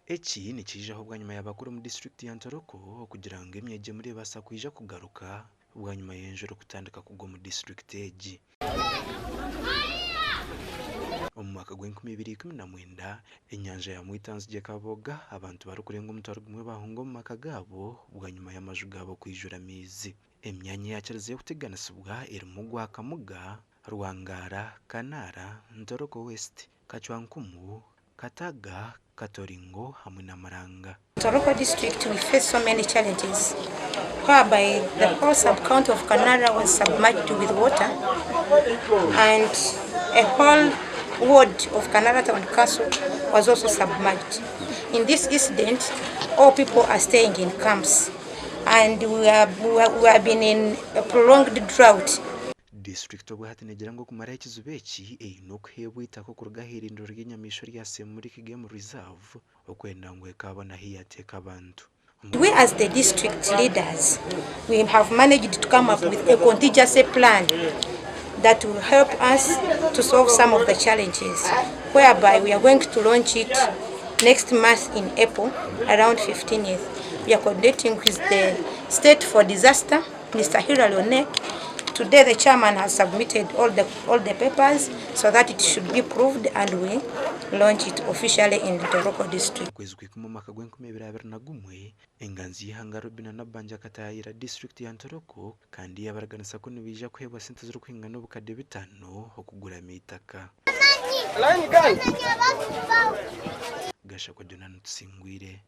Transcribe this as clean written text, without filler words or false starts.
Eki nikiijaho bwanyima y'abakuru omu disiturikiti ya Ntoroko okugira ngu emyegyemure ebaasa kwija kugaruka bwanyima y'enjura okutandika kugwa omu disiturikiti egi. Omu mwaka gw'enkumi ibiri ikumi na mwenda, enyanja ya Mwitanzigye ekabooga abantu barikurenga omutwaro gumwe baahunga omu maka gaabo bwanyima y'amaju gaabo kwijura amaizi. Emyanya eyakirizeyo kuteganisibwa erimu ogwa Kamuga, Rwangaara, Kanaara, Ntoroko West, Kacwankumu, Kataga, Katoringo hamwe na Muranga. Ntoroko district we face so many challenges whereby the whole sub county of Kanara was submerged with water and a whole ward of Kanara town council was also submerged. In this incident all people are staying in camps and we are, we are, we have been in a prolonged drought. Disiturikiti obwahati negira ngu okumaraho ekizibu eki eine okuheebwa eitaka okuruga ah'eirindiro ry'enyamaishwa erya Semuliki Game Reserve okwenda ngu ekaabona ahu yateeka abantu. We as the district leaders we have managed to come up with a contingency plan that will help us to solve some of the challenges whereby we are going to launch it next month in April around 15th. We are coordinating with the state for disaster Mister Hilary Onek, today the chairman has submitted all the, all the papers so that it should be proved and we launch it officially in Ntoroko district. Okwezi kw'ikumi omwaka gw'enkumi ibiri 21, enganzi y'eihanga Robinah Nabbanja akataayayira disiturikiti ya Ntoroko kandi yaabaraganisa ku nibaija kuheebwa sente zirikwingana obukadde bitaano okuguramu eitaka. Gashakwa Jonah Tusingwire.